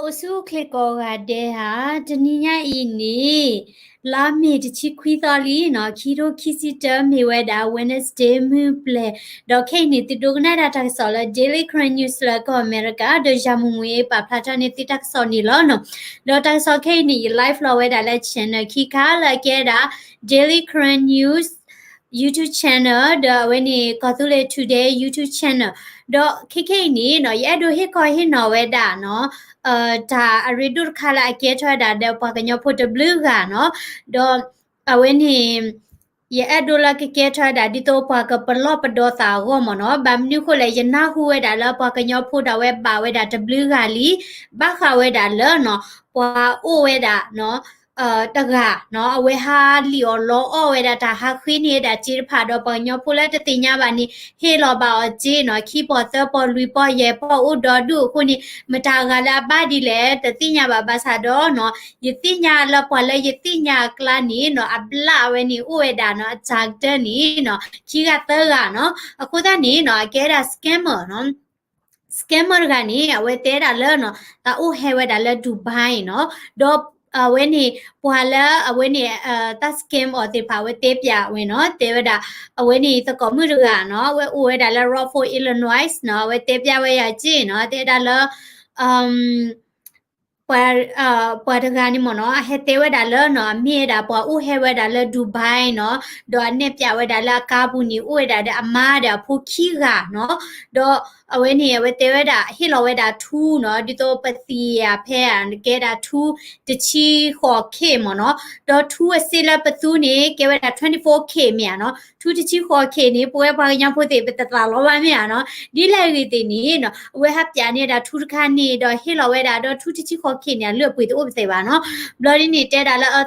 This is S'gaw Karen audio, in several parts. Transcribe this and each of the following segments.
အိၣ်ဆူၣ်အိၣ်ချ့ကိးဂၤဒဲးဧါ, တနံၤညါအံၤန့ၣ် လါမ့ၤတဆံခွံသီလံနီၤ, ခံထိခံဆံတၢ မ့ၢ်ဝဲဒၣ် Wednesday မုၢ်ပျဲၤ, ဒီးခဲအံၤန့ၣ် သုဒိကနၣ်ဒၣ်တၢ်ကစီၣ်လၢ Daily Karen News လၢကီၢ်အမဲရကၤ, ဒီးယၤမူမူအပာ်ဖျါထီၣ်န့ၢ်သုတၢ်ကစီၣ်န့ၣ်လီၤနီၤ. ဒီးတၢ်ကစီၣ်ခဲအံၤန့ၣ် ယ live လီၤဝဲဒၣ်လၢ channel ခံခါလၢအကဲဒၣ် Daily Karen News YouTube channel ဒီးအဝဲန့ၣ် ကီၢ်သူလ့ၤ Today YouTube channel ဒီးခဲခဲအံၤန့ၣ်နီၤ ယအဲၣ်ဒိးဟ့ၣ်ခီဟ့ၣ်နီၤဝဲဒၣ်နီၤ တၢ်အရ့ဒိၣ်တခါလၢအကဲထီၣ်ဝဲဒၣ်ဒီးပှၤကညီဖိတဘျုးဂၤနီၤ, ဒီးအဝဲန့ၣ် ယအဲၣ်ဒိးလၢကကဲထီၣ်ဝဲဒၣ်ဒ်သိးပှၤကပလီၢ်ပဒီသးအဂီၢ်မ့ၢ်နီၤ, ဘၣ်မနုၤအဃိလဲၣ် ယနၢ်ဟူဝဲဒၣ်လၢပှၤကညီဖိဒၣ်ဝဲဘၣ်ဝဲဒၣ်တဘျုးဂၤလံ, ဘၣ်ဃးဝဲဒၣ်လၢနီၤ ပှၤအိၣ်ဝဲဒၣ်နီၤ တဂၤနီၤ အဝဲဟးလံၣ်အီၣ်လီအီၣ်ဝဲဒၣ်တၢ်ဟးဃ့န့ၢ်ဝဲဒၣ်စ့တဖၣ်ဒီး ပှၤကညီဖိလၢတသ့ၣ်ညါဘၣ်န့ၣ် ဟ့ၣ်လီၤဘၣ်အီၤစ့နီၤ, ခံပီၢ်သၢပီၢ်လွံၢ်ပီၢ်ယဲၢ်ပီၢ်အိၣ်ဒီဒူၣ်အဃိန့ၣ် မတၤဂၤလၢအဘၣ်ဒ်လဲၣ် တသ့ၣ်ညါဘၣ်ဘၣ်ဆၣ်ဒီးနီၤ ယသ့ၣ်ညါလၢပှၤလၢယသ့ၣ်ညါအကျါန့ၣ်နီၤ အဘျၣ်အဝဲန့ၣ်အိၣ်ဝဲဒၣ်နီၤ အစှၤကတၢၢ်န့ၣ်နီၤ ခံဂၤသၢဂၤနီၤ, အဃိသတးန့ၣ်နီၤ အကဲဒၣ် scammer နီၤ scammer တဂၤန့ၣ် အဝဲတဲဒၣ်လၢနီၤ သးအိၣ်ဟဲဝဲဒၣ်လၢ Dubai နီၤ, ဒီးအဝဲန့ၣ် ပှၤလၢအဝဲန့ၣ် တၢ် scam အီၤသ့ၣ်တဖၣ် အဝဲတဲပျးဝဲနီၤ, တဲဝဲဒၣ် အဝဲန့ၣ်သကိးမုၣ်တဂၤနီၤ အဝဲအိၣ်ဝဲဒၣ်လၢ Rockford Illinois နီၤ, အဝဲတဲပျးဝဲယၤက့နီၤ, တဲဒၣ်လၢ ပှၤ ပှၤတဂၤန့ၣ်မ့ၢ်နီၤ အဟဲတဲဝဲဒၣ်လၢနီၤ အမ့ၢ်ဝဲဒၣ်ပှၤအိၣ်ဟဲဝဲဒၣ်လၢ Dubai နီၤ, ဒီးအနဲၣ်ပျးဝဲဒၣ်လၢအကါပူၤန့ၣ် အိၣ်ဝဲဒၣ်ဒီးအမါဒီးအဖိခံဂၤနီၤ, ဒီးအဝဲန့ၣ် အဝဲတဲဝဲဒၣ် ဟ့ၣ်လီၤဝဲဒၣ်ထူနီၤ, ဒ်သိးပသံၣ်ဧါဖဲဧါ ကဲဒၣ်ထူတဆံဃိး K မ့ၢ်နီၤ, ဒီးထူအစ့လၢပသူန့ၣ် ကဲဝဲဒၣ် twenty-four K မ့ၢ်ဧါနီၤ, ထူတဆံဃိး K န့ၣ် ပဝဲပှၤကညီဖိသ့ၣ် ပတသးလီဘၣ်မ့ၢ်ဧါနီၤ, ဒ်လဲၣ်ဂ့ၤသ့ၣ်န့ၣ်နီၤ အဝဲဟးပျးန့ၢ်ဒၣ်ထူတခါန့ၣ် ဒီးဟ့ၣ်လီၤဝဲဒၣ်ဒီးထူတဆံဃိး K န့ၣ် အလုၢ်အပှ့ၤတအိၣ်ပသ့ၣ်ဘၣ်နီၤ, ဘျီဒ်န့ၣ် တဲဒၣ်လၢ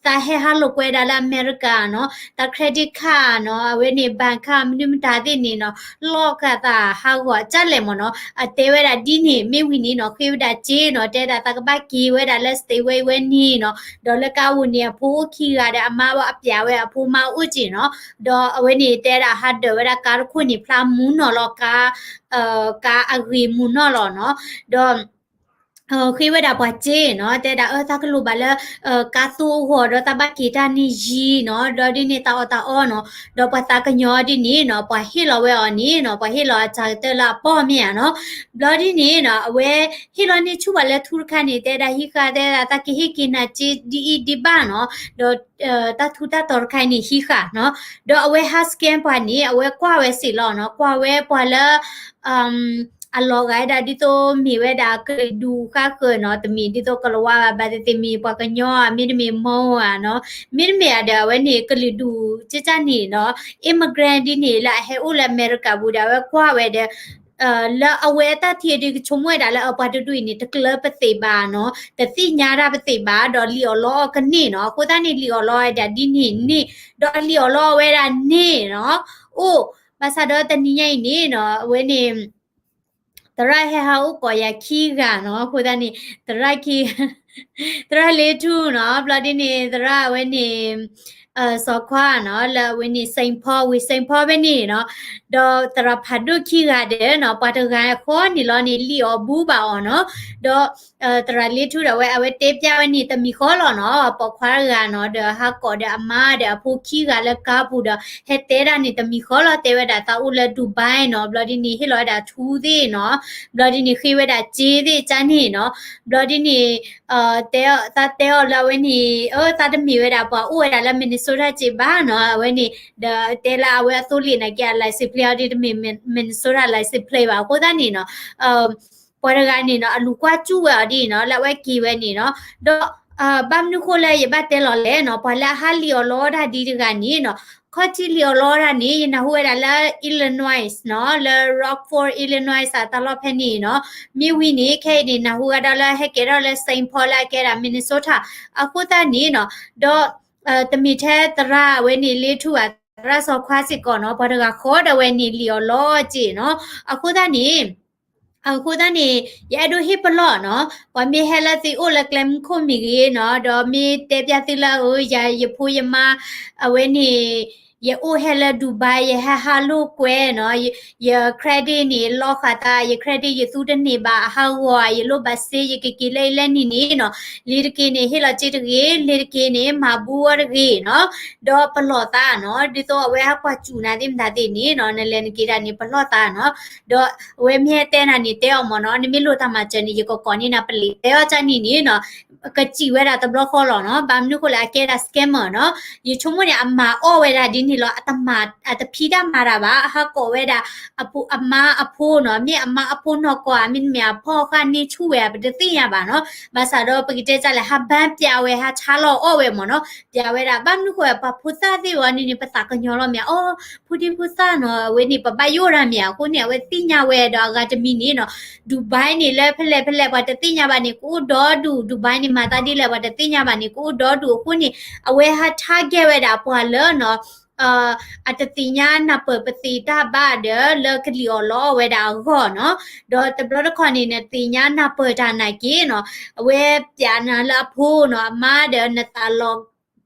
သးဟဲဟးလိာ်ကွဲဒၣ်လၢအမဲရကၤနီၤ, တၢ် credit card နီၤ, အဝဲန့ၣ် bank card မနုၤမတၤသ့ၣ်န့ၣ်နီၤ လီၢ်ကသးဟးဂီၤအကၢ်လဲၣ်မ့ၢ်နီၤ, အတဲဝဲဒၣ်ဒ်န့ၣ် မ့ၢ်ဝံၤန့ၣ်နီၤ ဃ့ဝဲဒၣ်စ့နီၤ, တဲဒၣ်သးကဘၣ်က့ၤဝဲဒၣ်လၢ state ဝဲအံၤဝဲန့ၣ်နီၤ, ဒီးလၢကါပူၤန့ၣ် အဖိအိၣ်ခံဂၤဒီး အမါဘၣ်အပျးဝဲအဖိမါအိၣ်က့နီၤ, ဒီးအဝဲန့ၣ်တဲဒၣ်ဟးဒၢးဝဲဒၣ်ကါတခိၣ်န့ၣ် ဖျါမူနီၤလီၤ ကါ ကါအဂ့ၤမူနီၤလီၤနီၤ, ဒီး ဃ့ဝဲဒၣ်ပှၤစ့နီၤ, တဲဒၣ်အၢ သးကလိၣ်ဘၣ်လၢ ကါသိအဂီၢ်ဒီးသးဘၣ်က့ၤတၢ်န့ၣ်ယံာ်နီၤ, ဒီးဒ်န့ၣ်သးအီၣ်သးအီနီၤ, ဒီးပှၤသးကညီၤဒ်န့ၣ်နီၤ ပှၤဟ့ၣ်လီၤဝဲအီၤန့ၣ်နီၤ, ပှၤဟ့ၣ်လီၤအစှၤကတၢၢ်လၢအပီၢ်မ့ၢ်ဧါနီၤ, ဘျီဒ်န့ၣ်နီၤ အဝဲဟ့ၣ်လီၤန့ၢ်ဆူၣ်ပှၤလၢထူတခါန့ၣ် တဲဒၣ်ဟံးဃာ် တဲဒၣ်သးကဟ့ၣ်က့ၤနၤစ့ဒ်အံၤဒံးဘၣ်နီၤ, ဒီး တၢ်ထူတၢ်တီၤတခါအံၤန့ၣ်ဟံးဃာ်နီၤ, ဒီးအဝဲဟး scam ပှၤန့ၣ် အဝဲကွၢ်ဝဲစ့ၢ်လီၤနီၤ, ကွၢ်ဝဲပှၤလၢ အလီၤဂာ်ဝဲဒၣ်ဒ်သိးမ့ၢ်ဝဲဒၣ်ကလုာ်ဒူၣ်ဃါဃၢၤနီၤ, တမ့ၢ်ဒ်သိးကလၤဝါဘၣ် ဘၣ်သ့ၣ်သ့ၣ်မ့ၢ်ပှၤကညီဧါ, မ့တမ့ၢ်မိၢ်ဧါနီၤ, မ့တမ့ၢ်ဧါဒီးအဝဲန့ၣ်ကလုာ်ဒူၣ်ကၢ်ကၢ်န့ၣ်နီၤ, immigrant ဒ်န့ၣ် လၢအဟဲအိၣ်လၢအမဲရကၤပူၤဒီး အဝဲကွၢ်ဝဲဒီး လၢအဝဲအတၢ်ထံၣ်ဒ်ကဆိကမိၣ်ဝဲဒၣ်လၢအပှၤတဒူၣ်အံၤန့ၣ် တကျၢၤပသ့ၣ်ဘၣ်နီၤ, တသ့ၣ်ညါတၢ်ပသ့ၣ်ဘၣ် ဒီးလံၣ်အီၣ်လီအီၣ်ကန့ၢ်နီၤ, အဃိသတးန့ၣ် လံၣ်အီၣ်လီအီၣ်ဝဲဒၣ်ဒ်န့ၣ်န့ၣ်, ဒီးအလံၣ်အီၣ်လီအီၣ်ဝဲဒၣ်န့ၣ်နီၤ, အိၣ် ဘၣ်ဆၣ်ဒီးတနံၤညါအံၤန့ၣ်နီၤ အဝဲန့ၣ် သရၣ်ဟဲဟးအိၣ်ကိးယၤခံဂၤနီၤ, အဃိသတးန့ၣ် သရၣ်ခံ သရၣ်လ့ထူနီၤ, ဘျီဒ်န့ၣ် သရၣ်အဝဲန့ၣ် စီၤခွါနီၤ, လၢအဝဲန့ၣ် Saint Paul ဝ့ၢ် Saint Paul ဖဲန့ၣ်နီၤ, ဒီးသရၣ်ဖးဒိၣ်ခံဂၤဒီးနီၤ, ပှၤတဂၤဃီန့ၣ်လီၤန့ၣ် လံၣ်အီၣ်ဘူဘၣ်အီၤနီၤ, ဒီး သရၣ်လ့ထူဒီးဝဲ အဝဲတဲပျးဝဲန့ၣ် တမံၤဃီလီၤနီၤ, ပိာ်ခွါတဂၤနီၤ, ဒီးဟးကိးဒီးအမါဒီးအဖိခံဂၤလၢကါပူၤဒီး ဟဲတဲဒၣ်န့ၣ် တမံၤဃီလီၤ, တဲဝဲဒၣ်သးအိၣ်လၢ Dubai နီၤ, ဘျီဒ်န့ၣ် ဟ့ၣ်လီၤဝဲဒၣ်ထူသ့ၣ်နီၤ, ဘျီဒ်န့ၣ် ဃ့ဝဲဒၣ်စ့သ့ၣ်ကၢ်န့ၣ်နီၤ, ဘျီဒ်န့ၣ် တဲ သးတဲအီၤလၢအဝဲန့ၣ် အၢ သးတမ့ၢ်ဝဲဒၣ်ပှၤအိၣ်ဝဲဒၣ်လၢ Minnesota စ့ၢ်ဘၣ်နီၤ, အဝဲန့ၣ် ဒီးတဲလၢအဝဲအသိလ့ၣ်နာ်က့ အ license plate အီၤဒ်တမ့ၢ် Minnesota license plate ဘၣ်, အဃိသတးန့ၣ်နီၤ ပှၤတဂၤန့ၣ်နီၤ အလူၤကွၢ်စူၣ်ဝဲအီၤဒ်နီၤ လၢအဝဲက့ၤဝဲန့ၣ်နီၤ, ဒီး ဘၣ်မနုၤဃိလၢယဘၣ်တဲလီၤလဲၣ်နီၤ, ပှၤလၢအဟးလံၣ်အီၣ်လီအီၣ်တၢ်ဒ်တဂၤန့ၣ်နီၤ, ခီၣ်ထံးလံၣ်အီၣ်လီအီၣ်တၢ်န့ၣ် ယနၢ်ဟူဝဲဒၣ်လၢ Illinois နီၤ, လၢ Rockford Illinois အတၢ်လီၢ်ဖဲန့ၣ်နီၤ, မ့ၢ်ဝံၤန့ၣ် ခဲအံၤန့ၣ် နၢ်ဟူဝဲဒၣ်လၢဟဲကဲထီၣ်လၢ Saint Paul လၢအကဲဒၣ် Minnesota အဃိသတးန့ၣ်နီၤ, ဒီး တမ့ၢ်ထဲသရၣ်အဝဲန့ၣ်လ့ထူဘၣ် သရၣ်စီၤခွါစ့ၢ်ကီးနီၤ, ပှၤတဂၤဃီဒီးဝဲန့ၣ် လံၣ်အီၣ်လီအီၣ်စ့ၢ်နီၤ, အဃိသတးန့ၣ် အဃိသတးန့ၣ် ယအဲၣ်ဒိးဟ့ၣ်ပလီၢ်နီၤ, ပှၤမ့ၢ်ဟဲလၢသုအိၣ်လၢကျဲမုၢ်ခိၣ်မ့ၢ်ဂ့ၤနီၤ, ဒီးမ့ၢ်တဲပျးသုလၢအၢ ယၤ ယဖိယမါ အဝဲန့ၣ် ယအိၣ်ဟဲလၢ Dubai ယဟဲဟးလိာ်ကွဲနီၤ, ယ credit န့ၣ် လီၤဃာ်သး ယ credit ယသူတန့ၢ်ဘၣ် အဟးဂီၤ ယလိၣ်ဘၣ်စ့ ယကက့ၤလၢအံၤလၢနံၤန့ၣ်နီၤ, လ့ၤတက့ၤန့ၣ် ဟ့ၣ်လီၤစ့တဂ့ၤ, လ့ၤတက့ၤန့ၣ် မၤဘူအီၤတဂ့ၤနီၤ, ဒီးပလီၢ်သးနီၤ, ဒ်သိးအဝဲဟးကွၢ်စူၣ်နၤသ့ၣ်မတၤသ့ၣ်န့ၣ်နီၤ, နလဲၤနက့ၤတၢ်န့ၣ် ပလီၢ်သးနီၤ, ဒီးအဝဲမ့ၢ်ဟဲတဲနၤန့ၣ် တဲအီၤမ့ၢ်နီၤ, နမ့ၢ်လိၣ်တၢ်မၤစၢၤန့ၣ် ယကကိးန့ၢ်နၤပလံး တဲအီၤကၢ်နံၤန့ၣ်နီၤ ကစံးဝဲဒၣ်တဘျီဃီလီၤနီၤ, ဘၣ်မနုၤဃိလဲၣ် အကဲဒၣ် scammer နီၤ, ယဆိကမိၣ်န့ၣ် အမၤအီၣ်ဝဲဒၣ်ဒ်န့ၣ်လီၤ, အတမၤ အတဖံးတၢ်မၤတၢ်ဘၣ်, အဟးကိးဝဲဒၣ် အဖိ အမါအဖိနီၤ, မ့ၢ်အမါအဖိနီၢ်ကီၢ်ဧါ, မ့တမ့ၢ်အဖီၣ်ဃာ်န့ၢ်ဆူၣ်ဝဲဧါ, ပတသ့ၣ်ညါဘၣ်နီၤ, ဘၣ်ဆၣ်ဒီးပကတဲတၢ်လဲၣ် ဟးဘၣ်ပျးဝဲ ဟးဆါလီၤအီၣ်ဝဲမ့ၢ်နီၤ, ပျးဝဲဒၣ် ဘၣ်မနုၤဃိ ပှၤဖိသၣ်သ့ၣ်ဝဲန့ၣ်န့ၣ် ပသးကညီၤလီၤမ့ၢ်ဧါ, အိ ဖိဒံဖိသၣ်နီၤ, အဝဲန့ၣ် ပဘၣ်ယိၣ်တၢ်မ့ၢ်ဧါ, အဃိန့ၣ် အဝဲသ့ၣ်ညါဝဲဒီးအဂၤတမံၤန့ၣ်နီၤ, Dubai န့ၣ် လၢဖဲလဲၣ်ဖဲလဲၣ် ပှၤတသ့ၣ်ညါဘၣ်န့ၣ် ကအိၣ်ဒီဒူၣ်, Dubai န့ၣ် မၤသးဒ်လဲၣ် ပှၤတသ့ၣ်ညါဘၣ်န့ၣ် ကအိၣ်ဒီဒူၣ်အဃိန့ၣ် အဝဲဟး target ဝဲဒၣ်ပှၤလၢနီၤ အတသ့ၣ်ညါနၢ်ပၢၢ်ပသ့ၣ်တၢ်ဘၣ်ဒီး လၢကလံၣ်အီၣ်လီအီၣ်ဝဲဒၣ်အဂီၢ်နီၤ, ဒီးတဘျီတခီၣ်န့ၣ် နသ့ၣ်ညါနၢ်ပၢၢ်တၢ်နာ်က့နီၤ, အဝဲပျးနၤလၢအဖိနီၤ, အမါဒီးနသးလီၤ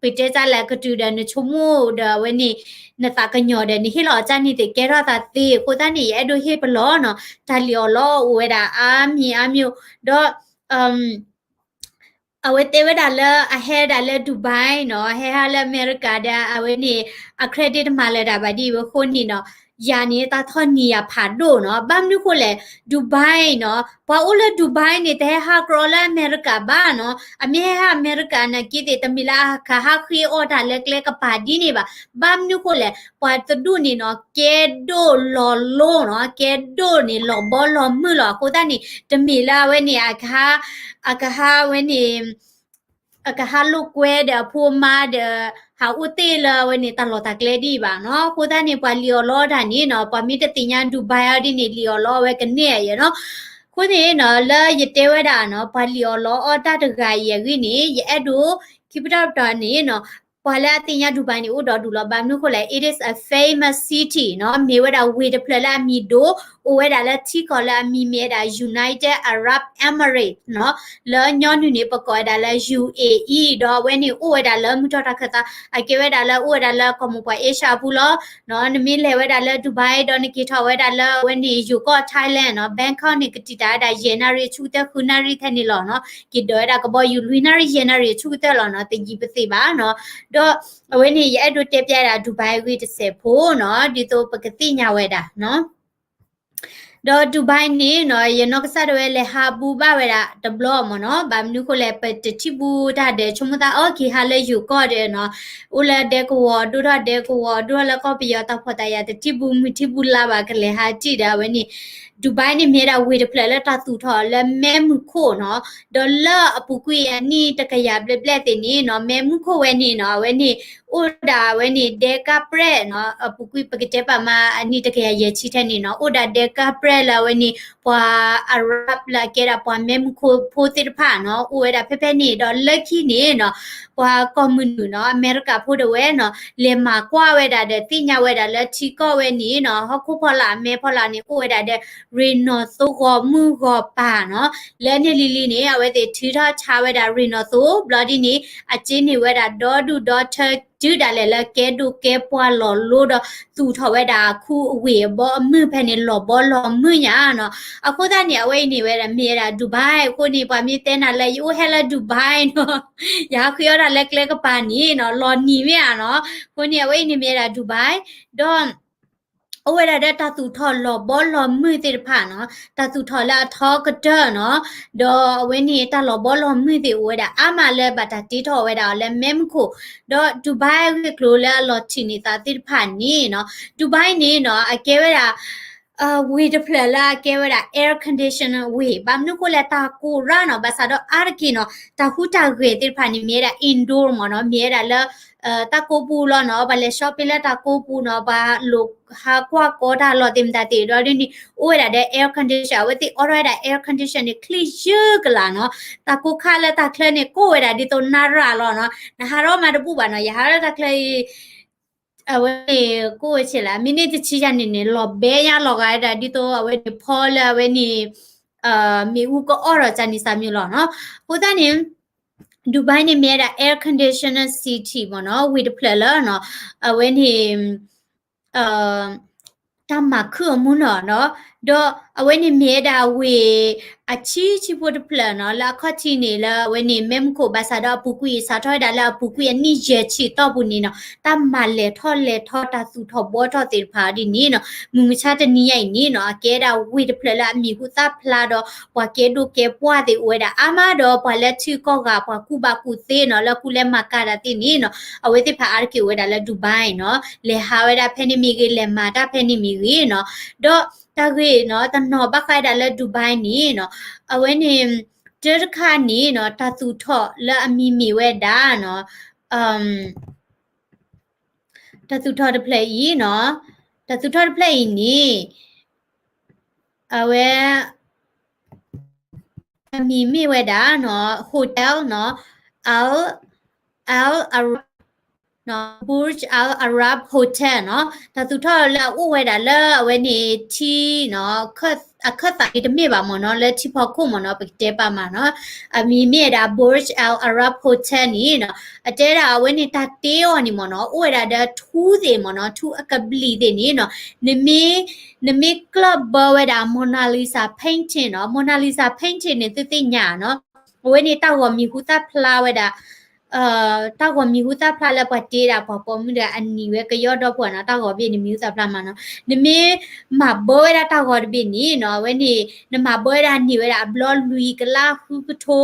ပတဲတၢ်လဲၣ်ကတုၤဒီး နဆိကမိၣ်ဒီးအဝဲန့ၣ် နသးကညီၤဒီး နဟ့ၣ်လီၤအီၤကၢ်နံၤသ့ၣ် ကဲထီၣ်သးသ့အဃိသတးန့ၣ် ယအဲၣ်ဒိးဟ့ၣ်ပလီၢ်နီၤ, တၢ်လံၣ်အီၣ်လီအီၣ်အိၣ်ဝဲဒၣ်အါမံၤအါမံၤ, ဒီး အဝဲတဲဝဲဒၣ်လၢအဟဲဒၣ်လၢ Dubai နီၤ, ဟဲဟးလၢအမဲရကၤဒီး အဝဲန့ၣ် အ credit တမၤလၢၤတၢ်ဘၣ်ဒ်အံၤအဃိန့ၣ်နီၤ, ယၤန့ၣ်တၢ်ထီၣ်နံၤယၤဖးဒိၣ်နီၤ, ဘၣ်မနုၤဃိလဲၣ် Dubai နီၤ, ပှၤအိၣ်လၢ Dubai န့ၣ် တဟဲဟးကြီလၢအမဲရကၤဘၣ်နီၤ, အမ့ၢ်ဟဲဟးအမဲရကၤနာ်က့သ့ၣ် တမ့ၢ်လၢအကဟးဃ့အီၣ်တၢ်လၢကျဲကပၤဒ်န့ၣ်ဘၣ်, ဘၣ်မနုၤဃိလဲၣ် ပှၤတဒူၣ်န့ၣ်နီၤ ကဲဒိၣ်လီၤလိနီၤ, ကဲဒိၣ်န့ၣ် လီၤဘီလီၤမုၢ်လီၤ, အဃိသတးန့ၣ် တမ့ၢ်လၢအဝဲန့ၣ် အကဟး အကဟးဝဲန့ၣ် အကဟးလိာ်ကွဲဒီးအဖိအမါဒီး ဟးအိၣ်တ့ၢ်လၢအဝဲန့ၣ် တၢ်လီၢ်တၢ်ကျဲဒ်အံၤဘၣ်နီၤ, အဃိသတးန့ၣ် ပှၤလံၣ်အီၣ်လီအီၣ်တၢ်န့ၣ်နီၤ, ပှၤမ့ၢ်တသ့ၣ်ညါ Dubai အီၤဒ်န့ၣ် လံၣ်အီၣ်လီအီၣ်ဝဲကန့ၢ်အယဲၢ်နီၤ, အဃိန့ၣ်နီၤ လၢယတဲဝဲဒၣ်နီၤ ပှၤလံၣ်အီၣ်လီအီၣ်တၢ်တဂၤအံၤအဂ့ၢ်န့ၣ် ယအဲၣ်ဒိး ခံပတီၢ်ပတီၢ်န့ၣ်နီၤ ပှၤလၢအသ့ၣ်ညါ Dubai န့ၣ် အိၣ်ဒီးဒူၣ်လီၤ, ဘၣ်မနုၤဃိလဲၣ် it is a famous city နီၤ, မ့ၢ်ဝဲဒၣ်ဝ့ၢ်တဖျၢၣ်လၢအမံၤဒိၣ်, အိၣ်ဝဲဒၣ်လၢထံကီၢ်လၢအမံၤမ့ၢ်ဝဲဒၣ် United Arab Emirates နီၤ, လၢညီနုၢ်န့ၣ် ပကိးဝဲဒၣ်လၢ ယူၣ်အ့အံၤ, ဒီးအဝဲန့ၣ်အိၣ်ဝဲဒၣ်လၢမုၢ်ထီၣ်တၢ်ခၢၣ်သး အကဲဝဲဒၣ်လၢအိၣ်ဝဲဒၣ်လၢကီၢ်မိၢ်ပှၢ် Asia အပူၤလီၤ. နီၤ နမ့ၢ်လဲၤဝဲဒၣ်လၢ Dubai ဒီးနက့ၤထီၣ်ဝဲဒၣ်လၢအဝဲန့ၣ် ယိၤကီၢ် Thailand နီၤ, Bangkok န့ၣ် ကတံာ်တာ်ဝဲဒၣ် ယဲၢ်နၣ်ရံၣ်ဆူကတၢၢ် ဃုနၣ်ရံၣ်ထဲန့ၣ်လီၤနီၤ, က့ၤဒိးဝဲဒၣ်ကဘီယူၤ လွံၢ်နၣ်ရံၣ် ယဲၢ်နၣ်ရံၣ်ဆူကတၢၢ်လီၤနီၤ, တယံာ်ပသ့ၣ်ဘၣ်နီၤ. ဒီးအဝဲန့ၣ် ယအဲၣ်ဒိးတဲပျဲဒၣ် Dubai အဂ့ၢ်တစဲးဖိနီၤ, ဒ်သိးပကသ့ၣ်ညါဝဲဒၣ်နီၤ. ဒီး Dubai န့ၣ်နီၤ ယနီၢ်ကစၢ်ဒၣ်ဝဲလဲၤဟးဘူးဘၣ်ဝဲဒၣ်တဘျီမ့ၢ်နီၤ, ဘၣ်မနုၤဃိလဲၣ် ပတထံၣ်ဘူးတၢ်ဒီး ဆိကမိၣ်သးအီၣ်က့ၤဟးလၢယိၤကီၢ်ဒီးနီၤ, အိၣ်လၢဒဲကဝီၤ ဒိၣ်ထီၣ်ဒဲကဝီၤ ဒိၣ်ထီၣ်လၢကီၢ်ပယီၤတၢ်ဖှီၣ်တၢ်ယာ် တထံၣ်ဘူးမုၢ်ထံၣ်ဘူးလါဘၣ် ကလဲၤဟးထံၣ်ဒီးအဝဲန့ၣ် Dubai န့ၣ်မ့ၢ်ဝဲဒၣ်ဝ့ၢ်တဖျၢၣ်လၢတၢ်သူၣ်ထီၣ်လၢမဲးမုၢ်ခိၣ်နီၤ, ဒီးလၢအပူၤကွံာ်အနံၣ်တကယၤဘျဲၣ်ဘျဲၣ်သ့ၣ်န့ၣ်နီၤ, မဲးမုၢ်ခိၣ်ဝဲန့ၣ်နီၤ အဝဲန့ၣ် အိၣ်ဒၣ်ဝဲန့ၣ် ဒဲကၢ်ပြဲၣ်နီၤ, အပူၤကွံာ်ပကတဲပာ်မးအနံၣ်တကယၤယဲၢ်ဆံထဲန့ၣ်နီၤ, အိၣ်ဒၣ်ဒဲကၢ်ပြဲၣ်လၢအဝဲန့ၣ် ပှၤ Arab လၢအကဲဒၣ်ပှၤမဲးမုၢ်ခိၣ်ဖိသ့ၣ်တဖၣ်နီၤ, အိၣ်ဝဲဒၣ်ဖဲဖဲန့ၣ် ဒီးလၢခံန့ၣ်နီၤ ပှၤကီၢ်မုၢ်နုာ်နီၤ အမဲရကၤဖိဒၣ်ဝဲနီၤ လဲၤမၤကွၢ်ဝဲဒၣ်ဒီးသ့ၣ်ညါဝဲဒၣ်လၢထံကီၢ်ဝဲန့ၣ်နီၤ ဟီၣ်ခိၣ်ဖီလာ်အမဲဖီလာ်န့ၣ် အိၣ်ဝဲဒၣ်ဒီး ရ့ၣ်နီၣ်သိဂီၤမုၢ်ဂီၤပၤနီၤ, လၢန့ၣ်လံၤလံၤန့ၣ် အဝဲသ့ၣ်ထုးထီၣ်ဆါဝဲဒၣ်ရ့ၣ်နီၣ်သိ ဘျီဒ်န့ၣ် အစ့န့ၢ်ဝဲဒၣ်ဒီဒူၣ်ဒီထၢ တုၤဒၣ်လဲာ်လၢကဲဒိၣ်ကဲပှၢ်လီၤလိဒီး သူၣ်ထီၣ်ဝဲဒၣ်အခူအဝ့ၢ်အဘီအမုၢ်ဖဲန့ၣ် လီၤဘီလီၤမုၢ်ညါနီၤ. အဃိသတးန့ၣ် အဝဲအံၤန့ၣ်ဝဲဒၣ်မ့ၢ်ဝဲဒၣ် Dubai အဃိန့ၣ် ပှၤမ့ၢ်တဲနၤလၢယအိၣ်ဟဲလၢ Dubai နီၤ ယဟးဃ့အီၣ်တၢ်လၢကျဲကပၤန့ၣ်နီၤ လီၤနံၤမ့ၢ်ဧါနီၤ. အဃိန့ၣ် အဝဲအံၤန့ၣ်မ့ၢ်ဝဲဒၣ် Dubai ဒီး အိၣ်ဝဲဒၣ်ဒီးတၢ်သူၣ်ထီၣ်လီၤဘီလီၤမုၢ်သ့ၣ်တဖၣ်နီၤ, တၢ်သူၣ်ထီၣ်လၢအထီကတၢၢ်နီၤ, ဒီးအဝဲန့ၣ်တၢ်လီၤဘီလီၤမုၢ်သ့ၣ်အိၣ်ဝဲဒၣ်အါမးလၢဘၣ်တၢ်တ့ထီၣ်ဝဲဒၣ်အီၤလၢမဲးမုၢ်ခိၣ်, ဒီး Dubai အဂ့ၢ်အကျိၤလၢအလီၤထံးန့ၢ်သးသ့ၣ်တဖၣ်န့ၣ်နီၤ, Dubai န့ၣ်နီၤ အကဲဝဲဒၣ် ဝ့ၢ်တဖျၢၣ်လၢအကဲဝဲဒၣ် air condition ဝ့ၢ်, ဘၣ်မနုၤဃိလဲၣ် တၢ်ကိၢ်ရၣ်နီၤ, ဘၣ်ဆၣ်ဒီးအါတက့ၢ်နီၤ တၢ်ဟူးတၢ်ဂဲၤသ့ၣ်တဖၣ်န့ၣ် မ့ၢ်ဝဲဒၣ် indoor မ့ၢ်နီၤ, မ့ၢ်ဝဲဒၣ်လၢ တၢ်ကိးပူၤလီၤနီၤ, ပှၤလဲၤ shopping လၢတၢ်ကိးပူၤနီၤ, ပှၤလိာ်ဟးကွၢ်ကီတၢ်လီၢ်သ့ၣ်မတၤသ့ၣ်ဒီးဒ်န့ၣ် အိၣ်ဝဲဒၣ်ဒီး air condition, အဝဲသ့ၣ်အိးထီၣ်ဝဲဒၣ် air condition န့ၣ် ချံယၢကလာ်နီၤ, တၢ်ကိၢ်ခါလၢတၢ်ချၢန့ၣ် ကိၢ်ဝဲဒၣ်ဒ်သိးနရၣ်လီၤနီၤ, နဟးထီၣ်မးတဘူၣ်ဘၣ်နီၤ, ယဟးထီၣ်တၢ်ချၢအံၤ အဝဲန့ၣ် ကိၢ်ဝဲဆ့ၣ်လၢ မံးနံးတဆံယၤန့ၣ်န့ၣ် လီၤဘဲညါလီၤဂာ်ဝဲဒၣ် ဒ်သိးအဝဲန့ၣ်ဖီလၢအဝဲန့ၣ် မ့ၣ်အူကအီၣ်ဒီး ကန့ၣ်စၢ်မံၤလီၤနီၤ. အဃိသတးန့ၣ် Dubai န့ၣ်မ့ၢ်ဝဲဒၣ် air conditioned city မ့ၢ်နီၤ, ဝ့ၢ်တဖျၢၣ်လၢနီၤ, အဝဲန့ၣ် တၢ်မၤခုၣ်အမူနီၤနီၤ, ဒီးအဝဲန့ၣ်မ့ၢ်ဝဲဒၣ်ဝ့ၢ်အဆံးဆံးဖိတဖျၢၣ်နီၤ, လၢအခီၣ်ထံးန့ၣ် လၢအဝဲန့ၣ် မဲမုၢ်ခိၣ် ဘၣ်ဆၣ်ဒီးအပူၤကွံာ် စးထီၣ်ဝဲဒၣ်လၢအပူၤကွံာ်အနံၣ်ယဲၢ်ဆံတီၢ်ပူၤန့ၣ်နီၤ, တၢ်မၤလဲၤထီၣ်လဲၤထီ တၢ်သူၣ်ထီၣ်ဘှီထီၣ်သ့ၣ်တဖၣ်ဒ်န့ၣ်နီၤ, မုၢ်မဆါတနံၤညါအံၤန့ၣ်နီၤ, အကဲဒၣ်ဝ့ၢ်တဖျၢၣ်လၢအမံၤဟူသၣ်ဖျါဒီး ပှၤကဲဒိၣ်ကဲပှၢ်သ့ၣ်အိၣ်ဝဲဒၣ်အါမးဒီး ပှၤလၢထံကီၢ်ဂၤ ပှၤကူၣ်ဘၣ်ကူၣ်သ့နီၤ, လၢကူၣ်လဲၤမၤကၤတၢ်သ့ၣ်န့ၣ်နီၤ, အဝဲသ့ၣ်တဖၣ်အါတက့ၢ်အိၣ်ဝဲဒၣ်လၢ Dubai နီၤ, လဲၤဟးဝဲဒၣ်ဖဲန့ၣ်မ့ၢ်ဂ့ၤ, လဲၤမၤတၢ်ဖဲန့ၣ်မ့ၢ်ဂ့ၤနီၤ, ဒီးတၢ်ဂ့ၢ်နီၤ, တနီၤဘၣ်ဃးဝဲဒၣ်လၢ Dubai န့ၣ်နီၤ, အဝဲန့ၣ် တၢ်တခါန့ၣ်နီၤ, တၢ်သူၣ်ထီၣ်လၢအမံၤမ့ၢ်ဝဲဒၣ်နီၤ, တၢ်သူၣ်ထီၣ်တဖျၢၣ်အံၤနီၤ, တၢ်သူၣ်ထီၣ်တဖျၢၣ်အံၤန့ၣ် အဝဲ အမံၤမ့ၢ်ဝဲဒၣ်နီၤ, hotel နီၤ, Al, Al Arab နီၤ, Burj Al Arab Hotel နီၤ, တၢ်သူၣ်ထီၣ်လၢအအိၣ်ဝဲဒၣ်လၢအဝဲန့ၣ်ထံနီၤ, အခၢၣ်သးအံၤတမ့ၢ်ဘၣ်မ့ၢ်နီၤ, လၢထံဖီခိၣ်မ့ၢ်နီၤ, ပကတဲပာ်မးနီၤ, အမံၤမ့ၢ်ဝဲဒၣ် Burj Al Arab Hotel န့ၣ်နီၤ, အတဲဒၣ်အဝဲန့ၣ်တၢ်တ့အီၤန့ၣ်မ့ၢ်နီၤ, အိၣ်ဝဲဒၣ်ဒီးထူသ့ၣ်မ့ၢ်နီၤ, ထူအကဘျံးသ့ၣ်န့ၣ်နီၤ, နမ့ၢ် နမ့ၢ်ကျၢၢ်ဘၢဝဲဒၣ် Mona Lisa painting နီၤ, Mona Lisa painting န့ၣ် သုသ့ၣ်ညါနီၤ, အဝဲန့ၣ်တၢ်ဂီၤမံၤဟူသၣ်ဖျါဝဲဒၣ်, တၢ်ဂီၤမံၤဟူသၣ်ဖျါလၢပှၤတ့ဒၣ်ပှၤပိာ်မုၣ်ဒီးအနံၤဝဲကယီဒီဖိနီၤ, တၢ်ဂီၤဘ့ၣ်န့ၣ်မံၤဟူသၣ်ဖျါမးနီၤ, နမ့ၢ်မၤဘၢဝဲဒၣ်တၢ်ဂီၤတဘ့ၣ်န့ၣ်နီၤ, အဝဲန့ၣ် နမၤဘၢဝဲဒၣ်န့ၢ်ဝဲဒၣ်အဘျီလွံၢ်ကလးဃုကထိ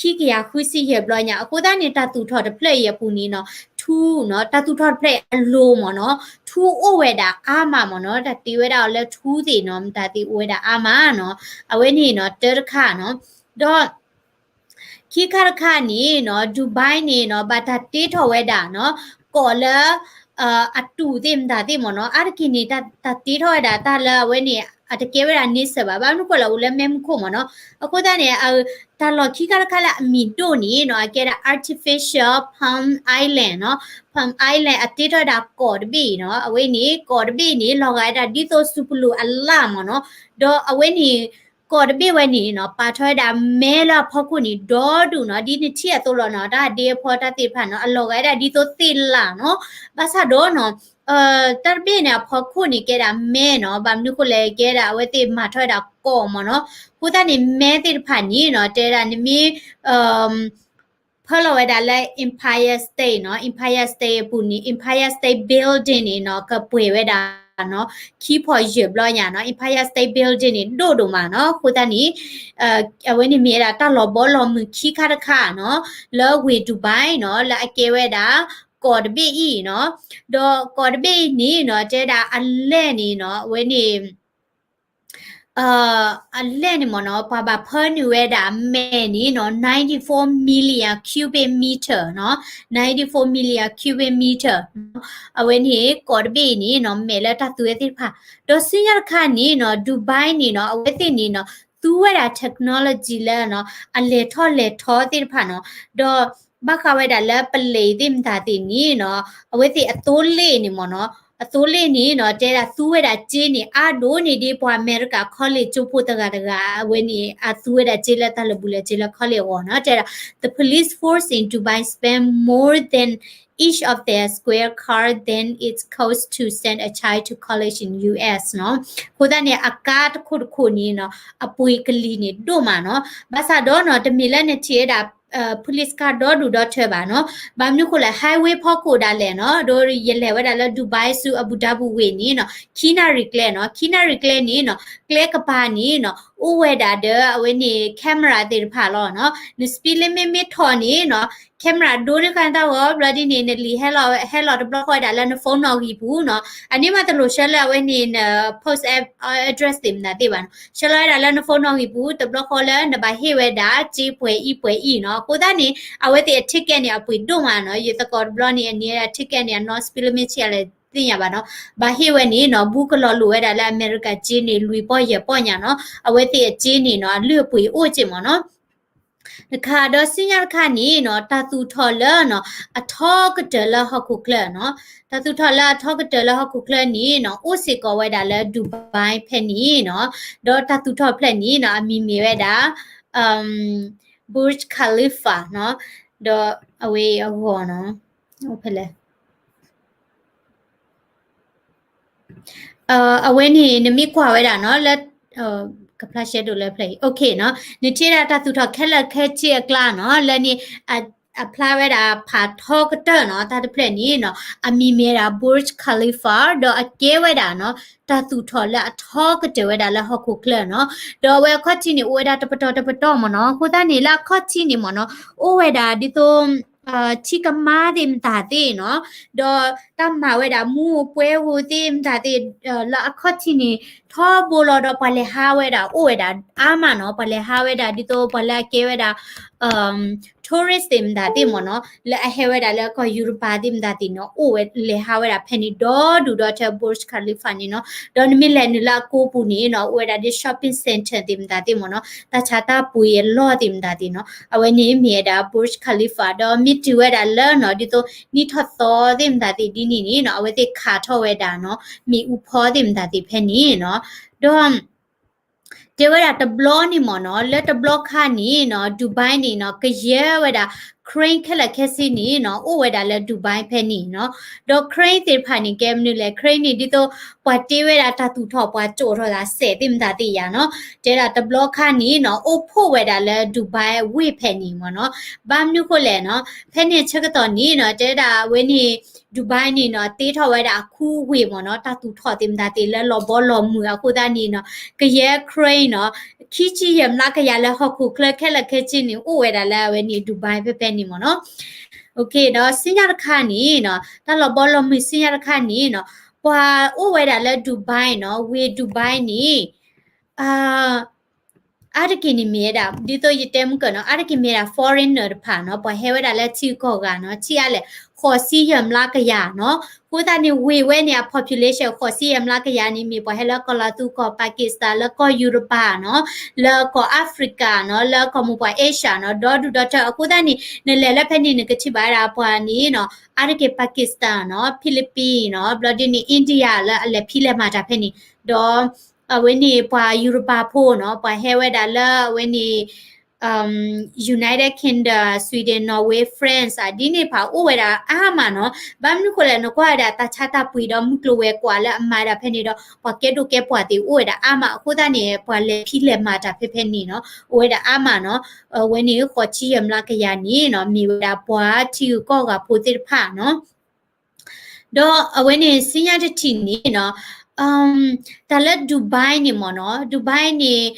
ခံကယၤဃုဆံယဲၢ်ဘျီညါ, အဃိသတးန့ၣ် တၢ်သူၣ်ထီၣ်တဖျၢၣ်အံၤအပူၤန့ၣ်နီၤ, ထူနီၤ, တၢ်သူၣ်ထီၣ်တဖျၢၣ်အံၤအလိၤမ့ၢ်နီၤ, ထူအိၣ်ဝဲဒၣ်အါမးမ့ၢ်နီၤ, တၢ်တ့ဝဲဒၣ်အီၤလၢထူသ့ၣ်နီၤ, မတၤသ့ၣ်အိၣ်ဝဲဒၣ်အါမးနီၤ, အဝဲန့ၣ်နီၤ တၢ်တခါနီၤ, ဒီး ခံခါတခါန့ၣ်နီၤ, Dubai န့ၣ်နီၤ, ဘၣ်တၢ်တ့ထီၣ်ဝဲဒၣ်နီၤ, ကီးလၢ အတူးသ့ၣ်မတၤသ့ၣ်မ့ၢ်နီၤ, အါတက့ၢ်န့ၣ် တၢ်တ့ထီၣ်ဝဲဒၣ်တၢ်လၢအဝဲန့ၣ် အတကဲဝဲဒၣ်န့ဆၢၣ်ဘၣ်, ဘၣ်မနုၤဃိလဲၣ် အိၣ်လၢမဲးမုၢ်ခိၣ်မ့ၢ်နီၤ, အဃိသတးန့ၣ် တၢ်လီၢ်ခံခါတခါလၢအမံၤဒိၣ်န့ၣ်နီၤ, အကဲဒၣ် artificial Palm Island နီၤ, Palm Island အတ့ထီၣ်ဝဲဒၣ်ကီးတဘ့ၣ်အံၤနီၤ, အဝဲန့ၣ် ကီးတဘ့ၣ်န့ၣ် လီၤဂာ်ဝဲဒၣ်ဒ်သိးစူးပလူးအလၣ်မ့ၢ်နီၤ, ဒီးအဝဲန့ၣ် ကီးတဘ့ၣ်ဝဲန့ၣ်နီၤ, ပာ်ထီၣ်ဝဲဒၣ်မဲလၢအဖီခိၣ်န့ၣ် ဒီဒူၣ်နီၤ, ဒ်နထံၣ်အသိးလီၤနီၤ, တၢ်ဒ့အဖီတၢ်သ့ၣ်တဖၣ်နီၤ, အလီၤဂာ်ဝဲဒၣ်ဒ်သိးသ့ၣ်လၣ်နီၤ, ဘၣ်ဆၣ်ဒီးနီၤ, တၢ်တဘ့ၣ်န့ၣ် အဖီခိၣ်န့ၣ် ကဲဒၣ်မဲနီၤ, ဘၣ်မနုၤဃိလဲၣ် ကဲဒၣ်အဝဲသ့ၣ်မၤထီၣ်ဝဲဒၣ်ကီးမ့ၢ်နီၤ, အဃိသတးန့ၣ် မဲသ့ၣ်တဖၣ်န့ၣ်နီၤ, တဲဒၣ်နမ့ၢ် ဖၢလီၤဝဲဒၣ်လၢ Empire State နီၤ, Empire State အပူၤန့ၣ် Empire State Building န့ၣ်နီၤ, ကပှဲၤဝဲဒၣ်နီၤ, ခံဖီယဲၢ်ဘျီညါနီၤ, Empire State Building န့ၣ် ဒိၣ်ဒိၣ်မးနီၤ, အဃိသတးန့ၣ် အဝဲန့ၣ်မ့ၢ်ဝဲဒၣ်တၢ်လီၤဘီလီၤမုၢ်ခံခါတခါနီၤ, လၢဝ့ၢ် Dubai နီၤ, လၢအကဲဝဲဒၣ် ကီးတဘ့ၣ်အံၤနီၤ, ဒီးကီးတဘ့ၣ်အံၤန့ၣ်နီၤ, တဲဒၣ်အလဲၢ်န့ၣ်နီၤ, အဝဲန့ၣ် အလဲၢ်န့ၣ်မ့ၢ်နီၤ, ပှၤဘၣ်ဖၢနုာ်ဝဲဒၣ်အမဲာ်န့ၣ်နီၤ, ninety-four million cubic meter နီၤ, ninety-four million cubic meter အဝဲန့ၣ် ကီးတဘ့ၣ်အံၤန့ၣ်နီၤ, မဲာ်လၢတၢ်သူဝဲသ့ၣ်တဖၣ်, ဒီးဆူညါတခါန့ၣ်နီၤ, Dubai န့ၣ်နီၤ, အဝဲသ့ၣ်န့ၣ်နီၤ, သူဝဲဒၣ် technology လၢနီၤ, အလဲၤထီၣ်လဲၤထီသ့ၣ်တဖၣ်နီၤ, ဒီးဘၣ်ဃးဝဲဒၣ်လၢပလံးသ့ၣ်မတၤသ့ၣ်န့ၣ်နီၤ, အဝဲသ့ၣ်အသိလ့ၣ်န့ၣ်မ့ၢ်နီၤ, အသိလ့ၣ်န့ၣ်နီၤ, တဲဒၣ်သူဝဲဒၣ်စ့န့ၣ် အါဒိၣ်န့ၢ်ဒ်ပှၤအမဲရကၤ college ကၠိဖိတဂၤတဂၤ အဝဲန့ၣ် အသူဝဲဒၣ်စ့လၢတၢ်လၢာ်ဘူၣ်လၢာ်စ့လၢ college အဂီၢ်နီၤ, တဲဒၣ် the police force in Dubai spend more than each of their square car than it costs to send a child to college in U S နီၤ, အဃိသတးန့ၣ် အကါတခိၣ်တခိၣ်န့ၣ်နီၤ, အပှ့ၤကလံၤန့ၣ်ဒိၣ်မးနီၤ, ဘၣ်ဆၣ်ဒီးနီၤ, တမ့ၢ်လၢနထံၣ်ဝဲဒၣ် police car ဒီဒူၣ်ဒီထၢဘၣ်နီၤ, ဘၣ်မနုၤဃိလဲၣ် highway ဖီခိၣ်ဒၣ်လဲာ်နီၤ, ဒီးယလဲၤဝဲဒၣ်လၢ Dubai ဆူ Abu Dhabi ဝ့ၢ်န့ၣ်နီၤ, ခံနၣ်ရံၣ်ကျဲနီၤ, ခံနၣ်ရံၣ်ကျဲန့ၣ်နီၤ, ကျဲကပၤန့ၣ်နီၤ, အိၣ်ဝဲဒၣ်ဒီးအဝဲန့ၣ် camera သ့ၣ်တဖၣ်လီၤနီၤ, န speed limit မ့ၢ်ထီၣ်န့ၣ်နီၤ, camera ဒိန့ၢ်ဃာ်နတၢ်ဂီၤ ဘျီဒ်န့ၣ် နလံာ်ဟဲလီၤ ဟဲလီၤတဘျီဃီဝဲဒၣ်လၢန phone နီၣ်ဂံၢ်ပူၤနီၤ, အန့ၣ်မးတလိၣ်ဆှၢလၢအဝဲန့ၣ် န post address သ့ၣ်မနုၤသ့ၣ်ဘၣ်နီၤ, ဆှၢလီၤဝဲဒၣ်လၢန phone နီၣ်ဂံၢ်ပူၤ တဘျီဃီလၢနဘၣ်ဟ့ၣ်ဝဲဒၣ်စ့ပှဲၤအံၤပှဲၤအံၤနီၤ, အဃိသတးန့ၣ် အဝဲသ့ၣ်အ ticket န့ၣ် အပှ့ၤဒိၣ်မးနီၤ, ယသကိးတဘျီန့ၣ် အန့ၢ်ဝဲဒၣ် ticket န့ၣ် အနီၢ် speed limit ဆံးလဲၣ်သ့ၣ်ညါဘၣ်နီၤ, ဘၣ်ဟ့ၣ်ဝဲန့ၣ်နီၤ, ဘူးကလီၤလိာ်ဝဲဒၣ်လၢအမဲရကၤစ့န့ၣ် လွံၢ်ပီၢ်ယဲၢ်ပီၢ်ညါနီၤ, အဝဲသ့ၣ်အစ့န့ၣ်နီၤ, အလုၢ်အပှ့ၤအိၣ်စ့ၢ်မးနီၤ တခါဒီးဆူညါတခါန့ၣ်နီၤ, တၢ်သူၣ်ထီၣ်လၢနီၤ, အထီကတၢၢ်လၢဟီၣ်ခိၣ်ချၢနီၤ, တၢ်သူၣ်ထီၣ်လၢအထီကတၢၢ်လၢဟီၣ်ခိၣ်ချၢန့ၣ်နီၤ, အိၣ်စ့ၢ်ကီးဝဲဒၣ်လၢ Dubai ဖဲန့ၣ်နီၤ, ဒီးတၢ်သူၣ်ထီၣ်ဖျၢၣ်န့ၣ်နီၤ, အမံၤမ့ၢ်ဝဲဒၣ် Burj Khalifa နီၤ, ဒီးအဝဲအံၤအဂီၢ်နီၤ, အိၣ်ဖဲလဲၣ်, အဝဲန့ၣ် နမ့ၢ်ကွၢ်ဝဲဒၣ်နီၤ လၢ ကဖျါရှဲဒိၣ်လၢဖျၢၣ်အံၤ OK နီၤ, နထံၣ်ဒၣ်တၢ်သူၣ်ထီၣ်ခဲလၢာ်ခဲဆ့အကျါနီၤ, လၢန့ၣ် အဖျါဝဲဒၣ်ဖးထီကတၢၢ်နီၤ, တၢ်တဖျၢၣ်န့ၣ်နီၤ အမံၤမ့ၢ်ဝဲဒၣ် Burj Khalifa ဒီးအကဲဝဲဒၣ်နီၤ တၢ်သူၣ်ထီၣ်လၢအထီကတၢၢ်ဝဲဒၣ်လၢဟီၣ်ခိၣ်ချၢနီၤ, ဒီးအဝဲအခီၣ်ထံးန့ၣ် အိၣ်ဝဲဒၣ်တပတီၢ်တပတီၢ်မ့ၢ်နီၤ, အဃိသတးန့ၣ် လၢအခီၣ်ထံးန့ၣ်မ့ၢ်နီၤ အိၣ်ဝဲဒၣ်ဒ်သိး ထံကမါသ့ၣ်မတၤသ့ၣ်နီၤ, ဒီးတၢ်မၤဝဲဒၣ်မူးပှဲၤဧိၤသ့ၣ်မတၤသ့ၣ် လၢအခီၣ်ထံးန့ၣ် ထီဘိလီၤဒီး ပှၤလဲၤဟးဝဲဒၣ် အိၣ်ဝဲဒၣ်အါမးနီၤ, ပှၤလဲၤဟးဝဲဒၣ်ဒ်သိး ပှၤလၢအကဲဝဲဒၣ် tourist သ့ၣ်မတၤသ့ၣ်မ့ၢ်နီၤ, လၢအဟဲဝဲဒၣ်လၢကီၢ်ယူရပၤသ့ၣ်မတၤသ့ၣ်နီၤ, အိၣ်ဝဲလဲၤဟးဝဲဒၣ်ဖဲန့ၣ် ဒီဒူၣ်ဒီထၢ Burj Khalifa န့ၣ်နီၤ, ဒီးနမ့ၢ်လဲၤနုာ်လၢအကိးပူၤန့ၣ်နီၤ အိၣ်ဝဲဒၣ်ဒ် shopping center သ့ၣ်မတၤသ့ၣ်မ့ၢ်နီၤ, တၢ်ဆါတၢ်ပှ့ၤအလီၢ်သ့ၣ်မတၤသ့ၣ်နီၤ, အဝဲန့ၣ်မ့ၢ်ဝဲဒၣ် Burj Khalifa ဒီးမ့ၢ်တုၤဝဲဒၣ်လၢနီၤ ဒ်သိးနံၣ်ထီၣ်သီသ့ၣ်မတၤသ့ၣ်ဒ်န့ၣ်န့ၣ်နီၤ အဝဲသ့ၣ်ခးထီၣ်ဝဲဒၣ်နီၤ မ့ၣ်အူဖီသ့ၣ်မတၤသ့ၣ်ဖဲန့ၣ်နီၤ, ဒီး တဲဝဲဒၣ်တဘျီန့ၣ်မ့ၢ်နီၤ, လၢတဘျီခါန့ၣ်နီၤ Dubai န့ၣ်နီၤ ကယဲၢ်ဝဲဒၣ် crane ခဲလၢာ်ခဲဆ့န့ၣ်နီၤ အိၣ်ဝဲဒၣ်လၢ Dubai ဖဲန့ၣ်နီၤ, ဒီး crane သ့ၣ်တဖၣ်န့ၣ် ကဲမနုၤလဲၣ်, crane န့ၣ် ဒ်သိးပှၤတ့ဝဲဒၣ်တၢ်သူၣ်ထီၣ် ပှၤကၠိးထီၣ်သးစဲးသ့ၣ်မတၤသ့ၣ်ယၤနီၤ, တဲဒၣ်တဘျီခါန့ၣ်နီၤ အိၣ်ဖှိၣ်ဝဲဒၣ်လၢ Dubai ဝ့ၢ်ဖဲန့ၣ်မ့ၢ်နီၤ, ဘၣ်မနုၤဃိလဲၣ်နီၤ, ဖဲန့ၣ်ဆၢကတီၢ်န့ၣ်နီၤ တဲဒၣ်အဝဲန့ၣ် Dubai န့ၣ်နီၤ တ့ထီၣ်ဝဲဒၣ်အခူအဝ့ၢ်မ့ၢ်နီၤ, တၢ်သူၣ်ထီၣ်သ့ၣ်မတၤသ့ၣ်လၢလီၤဘီလီၤမုၢ်အဃိသတးန့ၣ်နီၤ, ကယဲၢ် crane နီၤ ခံဆံယဲၢ်မျးကယၤလၢဟီၣ်ခိၣ်ချၢခဲလၢာ်ခဲဆ့န့ၣ် အိၣ်ဝဲဒၣ်လၢအဝဲန့ၣ် Dubai ဖဲဖဲန့ၣ်မ့ၢ်နီၤ, ဒီးဆူညါတခါန့ၣ်နီၤ တၢ်လီၤဘီလီၤမုၢ်ဆူညါတခါန့ၣ်နီၤ ပှၤအိၣ်ဝဲဒၣ်လၢ Dubai နီၤ, ဝ့ၢ် Dubai န့ၣ် အါတက့ၢ်န့ၣ်မ့ၢ်ဝဲဒၣ် ဒ်သိးယတဲမုၢ်ကၢၢ်နီၤ, အါတက့ၢ်မ့ၢ်ဝဲဒၣ် foreigner တဖၣ်နီၤ, ပှၤဟဲဝဲဒၣ်လၢထံဂုၤကီၢ်ဂၤနီၤ, ထံၣ်အါလဲၣ် ဃိးဆံယဲၢ်မျးကယၤနီၤ, အဃိသတးန့ၣ် ဝ့ၢ်ဝဲန့ၣ် အ population ဃိးဆံယဲၢ်မျးကယၤန့ၣ် မ့ၢ်ပှၤဟဲလၢကီၢ်လီၤသူ ကီၢ် Pakistan လၢကီၢ်ယူရပၤနီၤ, လၢကီၢ် Africa နီၤ, လၢကီၢ်မိၢ်ပှၢ် Asia နီၤ, ဒီဒူၣ်ဒီထၢ အဃိသတးန့ၣ် နလဲၤလၢဖဲန့ၣ် နကထံၣ်ဘၣ်ဝဲဒၣ်ပှၤန့ၣ်နီၤ, အါတက့ၢ် Pakistan နီၤ, Philippines နီၤ, ဘျီဒ်န့ၣ် India လၢအလဲၤဖံးလဲၤမၤတၢ်ဖဲန့ၣ်, ဒီး အဝဲန့ၣ်ပှၤယူရပၤဖိနီၤ, ပှၤဟဲဝဲဒၣ်လၢအဝဲန့ၣ် United Kingdom, Sweden, Norway, France အဒ်န့ၣ်တဖၣ်အိၣ်ဝဲဒၣ်အါမးနီၤ, ဘၣ်မနုၤဃိလဲၣ် နကွၢ်ဝဲဒၣ်တၢ်ဆါတၢ်ပှ့ၤဒီးမုၢ်ကျိၤဝဲၤကွာ်လၢအမၤဒၣ်ဖဲန့ၣ်ဒီး ပှၤကဲဒိၣ်ကဲပှၢ်သ့ၣ်အိၣ်ဝဲဒၣ်အါမး အဃိသတးန့ၣ် ပှၤလဲၤဖံးလဲၤမၤတၢ်ဖဲဖဲန့ၣ်နီၤ, အိၣ်ဝဲဒၣ်အါမးနီၤ, အဝဲန့ၣ်ဃိးဆံယဲၢ်မျးကယၤန့ၣ်နီၤ, မ့ၢ်ဝဲဒၣ်ပှၤထံဂုၤကီၢ်ဂၤဖိသ့ၣ်တဖၣ်နီၤ. ဒီးအဝဲန့ၣ် ဆူညါတထံၣ်န့ၣ်နီၤ, တၢ်လၢ Dubai န့ၣ်မ့ၢ်နီၤ, Dubai န့ၣ်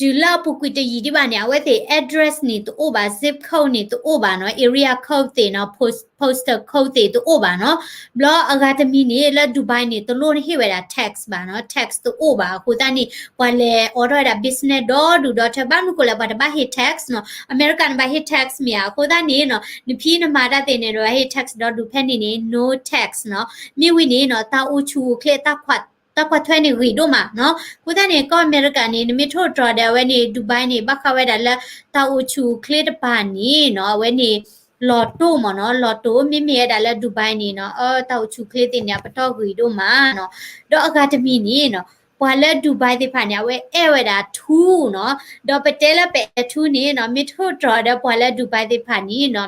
တုၤလၢအပူၤကွံာ်တယံာ်ဒံးဘၣ်န့ၣ် အဝဲသ့ၣ် address န့ၣ်တအိၣ်ဘၣ်, zip code န့ၣ်တအိၣ်ဘၣ်နီၤ, area code သ့ၣ်နီၤ, post, postal code သ့ၣ်တအိၣ်ဘၣ်နီၤ. ဘျီအဂၤတမံၤန့ၣ် လၢ Dubai န့ၣ် တလိၣ်ဟ့ၣ်ဝဲဒၣ် tax ဘၣ်နီၤ, tax တအိၣ်ဘၣ်. အဃိသတးန့ၣ် ပှၤလဲၤအိးထီၣ်ဝဲဒၣ် business ဒီဒူၣ်ဒီထၢ ဘၣ်မနုၤဃိလဲၣ် ပှၤတဘၣ်ဟ့ၣ် tax နီၤ, အမဲရကၤန့ၣ်ဘၣ်ဟ့ၣ် tax မ့ၢ်ဧါ. အဃိသတးန့ၣ်နီၤ နဖံးနမၤတၢ်သ့ၣ်န့ၣ် တဘၣ်ဟ့ၣ် tax ဒီဒူၣ်ဖဲန့ၣ်န့ၣ် no tax နီၤ. မ့ၢ်ဝံၤန့ၣ်နီၤ တၢ်အိၣ်ဆူၣ်အိၣ်ချ့ တၢ်ကွၢ်ထွဲန့ၣ်ဂ့ၤဒိၣ်မးနီၤ. အဃိသတးန့ၣ် ကီၢ်အမဲရကၤန့ၣ် နမ့ၢ်ထိၣ်တြီၤဒီးအဝဲန့ၣ် Dubai န့ၣ် ဘၣ်ဃးဝဲဒၣ်လၢ တၢ်အိၣ်ဆူၣ်အိၣ်ချ့တပၤန့ၣ်နီၤ အဝဲန့ၣ် လီၤတိၢ်မ့ၢ်နီၤ, လီၤတိၢ် မ့မ့ၢ်ဝဲဒၣ်လၢ Dubai န့ၣ်နီၤ အတၢ်အိၣ်ဆူၣ်အိၣ်ချ့သ့ၣ်န့ၣ် အပတီၢ်ဂ့ၤဒိၣ်မးနီၤ. ဒီးအဂၤတမံၤန့ၣ်နီၤ ပှၤလၢ Dubai သ့ၣ်တဖၣ်န့ၣ် အဝဲအဲၣ်ဝဲဒၣ်ထူနီၤ. ဒီးပတဲလၢပအဲၣ်ထူန့ၣ်နီၤ မ့ၢ်ထိၣ်တြီၤဒီးပှၤလၢ Dubai သ့ၣ်တဖၣ်န့ၣ်နီၤ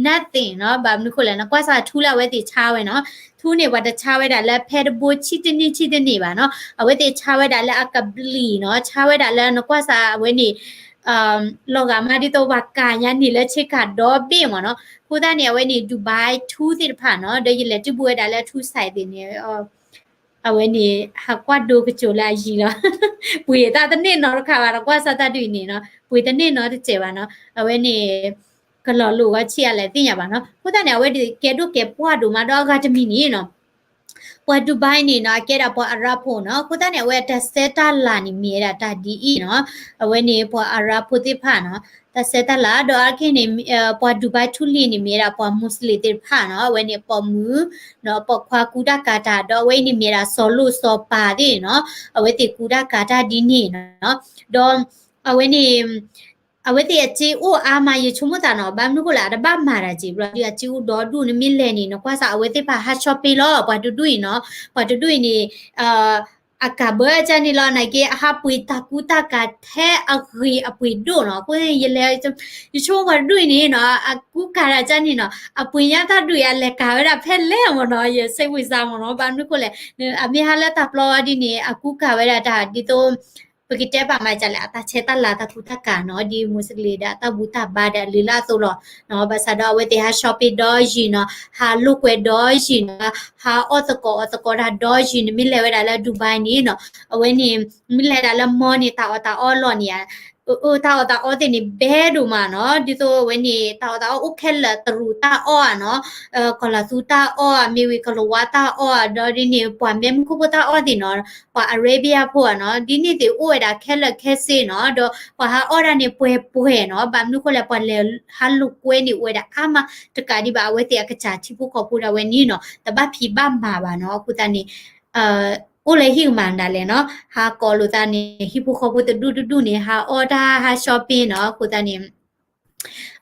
nothing နီၤ. ဘၣ်မနုၤဃိလဲၣ် နကွၢ်စၢ်ထူလၢအဝဲသ့ၣ်ဆါဝဲနီၤ, ထူန့ၣ် ပှၤတဆါဝဲဒၣ်လၢဖဲတဘိဆံတနံၣ်ဆံတနံၣ်ဘၣ်နီၤ. အဝဲသ့ၣ်ဆါဝဲဒၣ်လၢအကဘျံးနီၤ, ဆါဝဲဒၣ်လၢနကွၢ်စၢ်အဝဲန့ၣ် လီၤဂာ်မးဒ်သိးပှၤကၤညါန့ၣ်လၢဆ့ကၤဒီဘ့ၣ်မ့ၢ်နီၤ. အဃိသတးန့ၣ် အဝဲန့ၣ် Dubai ထူသ့ၣ်တဖၣ်နီၤ, ဒီးယလဲၤတုၤဘူးဝဲဒၣ်လၢထူစဲးသ့ၣ်န့ၣ် အဝဲန့ၣ် ဟးကွၢ်ဒိကစိၤလၢအယံၤလီၤ. ပှ့ၤတၢ်တန့ၢ်နီတခါဘၣ်, နကွၢ်စၢ်တၢ်ဒုးအံၤန့ၣ်နီၤ, ပှ့ၤတန့ၢ်နီတစဲးဘၣ်နီၤ. အဝဲန့ၣ် ကလီၤလိာ်ဂီၤဆံးအါလဲၣ်သ့ၣ်ညါဘၣ်နီၤ. အဃိသတးန့ၣ် အဝဲဒၣ်ကဲဒိၣ်ကဲပှၢ်ဒိၣ်မး ဒီးအဂၤတမံၤန့ၣ်နီၤ ပှၤ Dubai န့ၣ်နီၤ အကဲဒၣ်ပှၤအရၣ်ဖိနီၤ. အဃိသတးန့ၣ် အဝဲတၢ်ဆဲးတၢ်လၤန့ၣ် မ့ၢ်ဝဲဒၣ်တၢ်ဒ်အံၤနီၤ. အဝဲန့ၣ်ပှၤအရၣ်ဖိသ့ၣ်တဖၣ်နီၤ တၢ်ဆဲးတၢ်လၤ ဒီးအါတက့ၢ်န့ၣ် ပှၤ Dubai ထူလံၤန့ၣ် မ့ၢ်ဝဲဒၣ်ပှၤ Muslim သ့ၣ်တဖၣ်နီၤ. အဝဲန့ၣ်ပိာ်မုၣ်နီၤ ပိာ်ခွါကူတၢ်ကၤတၢ် ဒီးအဝဲအံၤန့ၣ်မ့ၢ်ဝဲဒၣ်စီၤလိၣ်စီၤပၤသ့ၣ်နီၤ. အဝဲသ့ၣ်ကူတၢ်ကၤတၢ်ဒ်န့ၣ်နီၤ. ဒီးအဝဲန့ၣ် အဝဲသ့ၣ်အစ့အိၣ်အါမး ယဆိကမိၣ်သးနီၤ, ဘၣ်မနုၤဃိလဲၣ် အတဘၣ်မၤတၢ်က့ၤ ဘျီဒုးအစ့အိၣ်ဒီဒူၣ် နမ့ၢ်လဲၤန့ၣ် နကွၢ်စၢ် အဝဲသ့ၣ်တဖၣ်ဟး shopping လီၤ. ပှၤတဒူၣ်အံၤနီၤ ပှၤတဒူၣ်အံၤန့ၣ် အကၤဘၢကၢ်န့ၣ်လီၤ နာ်က့ အဟးပှ့ၤတၢ်ကူတၢ်ကၤထဲအဂ့ၤအပှ့ၤဒိၣ်နီၤ. အဃိန့ၣ် ယလဲၤ ယဆိကမိၣ်ပှၤတဒူၣ်အံၤန့ၣ်နီၤ အကူကၤတၢ်ကၢ်န့ၣ်နီၤ အပှ့ၤညါတၢ်ဒူၣ်အံၤ အလဲၤကၤဝဲဒၣ်ဖဲလဲၣ်မ့ၢ်နီၤ ယဆိကမိၣ်မ့ၢ်နီၤ. ဘၣ်မနုၤဃိလဲၣ် အမ့ၢ်ဟးလၢတၢ်ပျီဒ်န့ၣ် အကူကၤဝဲဒၣ်တၢ်ဒ်သိး ပကတဲပာ်မးကလဲၣ် အတၢ်ဆဲးတၢ်လၤတၢ်ကူတၢ်ကၤနီၤ ဒ်မူစလ့ၣ်ဒီးတၢ်ဘူၣ်တၢ်ဘါဒီးအလုၢ်အလၢ်အသိးလီၤ. ဘၣ်ဆၣ်ဒီးအဝဲသ့ၣ်ဟး shopping ဒီးယံၤနီၤ ဟးလိာ်ကွဲဒီးယံၤနီၤ ဟးအီၣ်သကိးအီသကိးတၢ်ဒီးယံၤ နမ့ၢ်လဲၤဝဲဒၣ်လၢ Dubai န့ၣ်နီၤ အဝဲန့ၣ် မ့ၢ်လဲၤဒၣ်လၢ mall န့ၣ် တၢ်အီၣ်တၢ်အီလီၢ်န့ၣ် တၢ်အီၣ်တၢ်အီသ့ၣ်န့ၣ် ဘဲဒိၣ်မးနီၤ ဒ်သိးအဝဲန့ၣ် တၢ်အီၣ်တၢ်အီအိၣ်ခဲလၢာ် တရူးတၢ်အီၣ်ဧါနီၤ ကီၤလၤသူတၢ်အီၣ်ဧါ မ့ၢ်ဝံၤကလၤဝါတၢ်အီၣ်ဧါ ဒီးဒ်န့ၣ် ပှၤမဲမုၢ်ခိၣ်ဖိတၢ်အီၣ်သ့ၣ်နီၤ ပှၤ Arabia ဖိဧါနီၤ ဒ်န့ၣ်သ့ၣ်အိၣ်ဝဲဒၣ်ခဲလၢာ်ခဲဆ့နီၤ ဒီးပှၤဟးအီၣ်တၢ်န့ၣ်ပှဲၤပှဲၤနီၤ ဘၣ်မနုၤဃိလဲၣ် ပှၤလဲၤဟးလိာ်ကွဲန့ၣ်အိၣ်ဝဲဒၣ်အါမး တကးဒံးဘၣ် အဝဲသ့ၣ်အကစၢ်ထံဖိကီၢ်ဖိဒၣ်ဝဲန့ၣ်နီၤ တဘၣ်ဖံးဘၣ်မၤဘၣ်နီၤ အဃိသတးန့ၣ် အိၣ်လၢဟံၣ်ကမၤဒၣ်လဲာ်နီၤ ဟးကိးလိာ်သးန့ၣ် ဟံၣ်ဖိဃီဖိတဒူၣ်တဒူၣ်န့ၣ် ဟးအီၣ်တၢ်ဟး shopping နီၤ အဃိသတးန့ၣ်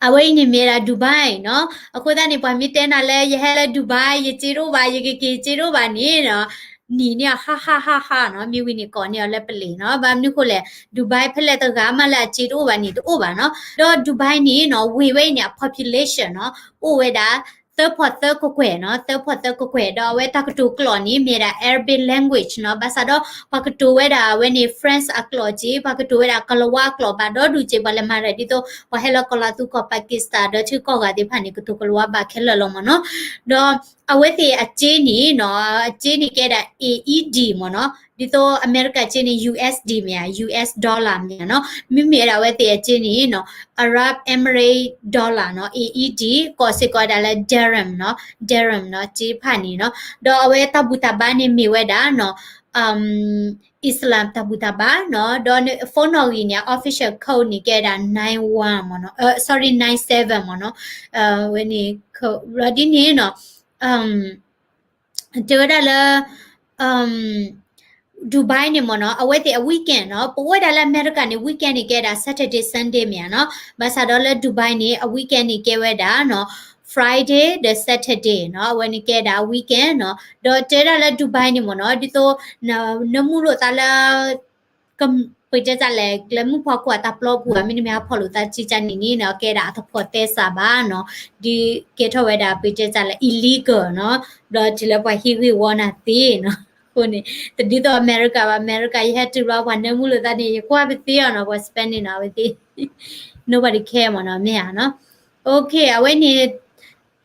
အဝဲအံၤန့ၣ်မ့ၢ်ဝဲဒၣ် Dubai နီၤ အဃိသတးန့ၣ် ပှၤမ့ၢ်တဲနၤလၢ ယဟဲလၢ Dubai ယစ့တအိၣ်ဘၣ် ယကက့ၤစ့တအိၣ်ဘၣ်န့ၣ်နီၤ နံၤန့ၣ်အဟါဟါဟါဟါနီၤ မ့ၢ်ဝံၤန့ၣ်ကိးန့ၢ်အီၤလၢပလံာ်နီၤ ဘၣ်မနုၤဃိလဲၣ် Dubai ဖဲလဲၣ်တဂၤမးလၢအစ့တအိၣ်ဘၣ်န့ၣ်တအိၣ်ဘၣ်နီၤ ဒီး Dubai န့ၣ်နီၤ ဝ့ၢ်ဝဲအံၤန့ၣ် အ population နီၤ အိၣ်ဝဲဒၣ် သၢဖီၣ်သၢကကွဲၢ်နီၤ သၢဖီၣ်သၢကကွဲၢ် ဒီးအဝဲတၢ်ကတိၤကျိာ်န့ၣ် မ့ၢ်ဝဲဒၣ် Arabic language နီၤ ဘၣ်ဆၣ်ဒီး ပှၤကတိၤဝဲဒၣ်အဝဲန့ၣ် French အကျိာ်က့ ပှၤကတိၤဝဲဒၣ်ကလၤဝါအကျိာ်ဘၣ်ဒီဒူၣ်က့ ပှၤလဲၤမၤတၢ်ဒ်သိး ပှၤဟဲလၢကီၤလၤသူကီၢ် Pakistan ဒီးထံကီၢ်ဂၤသ့ၣ်တဖၣ်န့ၣ် ကတိၤကလၤဝါဘၣ်ခဲလၢာ်လီၤမ့ၢ်နီၤ ဒီးအဝဲသ့ၣ်အစ့န့ၣ်နီၤ အစ့န့ၣ်ကဲဒၣ် A E D မ့ၢ်နီၤ ဒ်သိးအမဲရကၤစ့န့ၣ် U S D မ့ၢ်ဧါ U S dollar မ့ၢ်ဧါနီၤ မ့မ့ၢ်ဝဲဒၣ်အဝဲသ့ၣ်အစ့န့ၣ်နီၤ Arab Emirate dollar နီၤ A E D ကိးစ့ၢ်ကီးဝဲဒၣ်လၢ dirham နီၤ dirham နီၤ စ့တဖၣ်န့ၣ်နီၤ ဒီးအဝဲတၢ်ဘူၣ်တၢ်ဘါန့ၣ်မ့ၢ်ဝဲဒၣ်နီၤ Islam တၢ်ဘူၣ်တၢ်ဘါနီၤ ဒီး phone နီၣ်ဂံၢ်န့ၣ် official code န့ၣ်ကဲဒၣ် nine one မ့ၢ်နီၤ sorry nine seven မ့ၢ်နီၤ ဝဲန့ၣ် ဘျီဒ်န့ၣ်နီၤ တဲဝဲဒၣ်လၢ Dubai န့ၣ်မ့ၢ်နီၤ အဝဲသ့ၣ်အ weekend နီၤ ပအိၣ်ဝဲဒၣ်လၢအမဲရကၤန့ၣ် weekend န့ၣ်ကဲဒၣ် Saturday Sunday မ့ၢ်ဧါနီၤ ဘၣ်ဆၣ်ဒီးလၢ Dubai န့ၣ် အ weekend န့ၣ်ကဲဝဲဒၣ်နီၤ Friday ဒီး Saturday နီၤ အဝဲန့ၣ်ကဲဒၣ် weekend နီၤ ဒီးတဲဒၣ်လၢ Dubai န့ၣ်မ့ၢ်နီၤ ဒ်သိး နမူလိာ်သးလၢ ပတဲတၢ်လဲၣ် ကျဲမုၢ်ဖီခိၣ်အတၢ်ပျီပူၤ မ့တမ့ၢ်ဟးဖီၣ်လိာ်သးကကန့ၣ်န့ၣ်နီၤ ကဲဒၣ်အတဖိးသဲစးဘၣ်နီၤ ဒ်ကဲထီၣ်ဝဲဒၣ် ပတဲတၢ်လဲၣ် illegal နီၤ ဒီးတုၤလၢပှၤဟ့ၣ်ဂံၢ်ဝီနၤသ့နီၤ အဃိန့ၣ် တဒ်သိးအမဲရကၤဘၣ် အမဲရကၤ ယဟဲတုၤလီၤပှၤနၢမူလိာ်သးန့ၣ် ယကွၢ်ပသ့အီၤနီၤ ပှၤ Spanish နီၤ အဝဲသ့ၣ် nobody care မ့ၢ်နီၤ မ့ၢ်ဧါနီၤ OK အဝဲန့ၣ်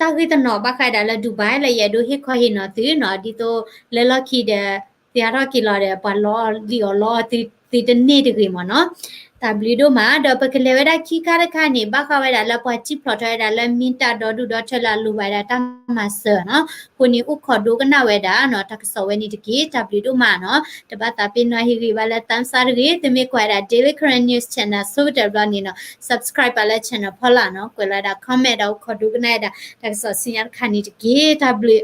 တၢ်ဂ့ၢ်တနီၤဘၣ်ဃးဒၣ်လၢ Dubai လၢယအဲၣ်ဒိးဟ့ၣ်ခီဟ့ၣ်နီၤသုနီၤ ဒ်သိးလၢလီၢ်ခံဒီး သ့ၣ်ဟးထီၣ်က့ၤလီၤဒီး ပှၤလီအီၤလံၣ်အီၤလီအီၤသုတန့ၢ်တဂ့ၤမ့ၢ်နီၤ တၢ်ဘျုးဒိၣ်မး ဒီးပကလဲၤဝဲဒၣ်ခံခါတခါန့ၣ် ဘၣ်ဃးဝဲဒၣ်လၢပှၤစံၣ်ဖျိးထီၣ်ဝဲဒၣ်လၢ မ့ၢ်တၢ်ဒီဒူၣ်ဒီထၢလၢအလိၣ်ဘၣ်ဝဲဒၣ် တၢ်မၤစၢၤနီၤ အဃိန့ၣ် အိၣ်ခိးဒိကနၣ်ဝဲဒၣ်နီၤ တၢ်ကစီၣ်ဝဲန့ၣ်တက့ၢ် တၢ်ဘျုးဒိၣ်မးနီၤ တဘၣ်သးပ့ၤနီၣ်ဟ့ၣ်ဂံၢ်ဘါလၢ thumbs up တဂ့ၤ သုမ့ၢ်ကွၢ်ဝဲဒၣ် Daily Karen News Channel ဆိကတၢၢ်ဘျီန့ၣ်နီၤ subscribe ဘၣ်လၢ channel ဖီလာ်နီၤ ကွဲးလီၤဝဲဒၣ် comment ဒီးအိၣ်ခိးဒိကနၣ်ဝဲဒၣ် တၢ်ကစီၣ်ဆူညါတခါန့ၣ်တက့ၢ် တၢ်ဘျုး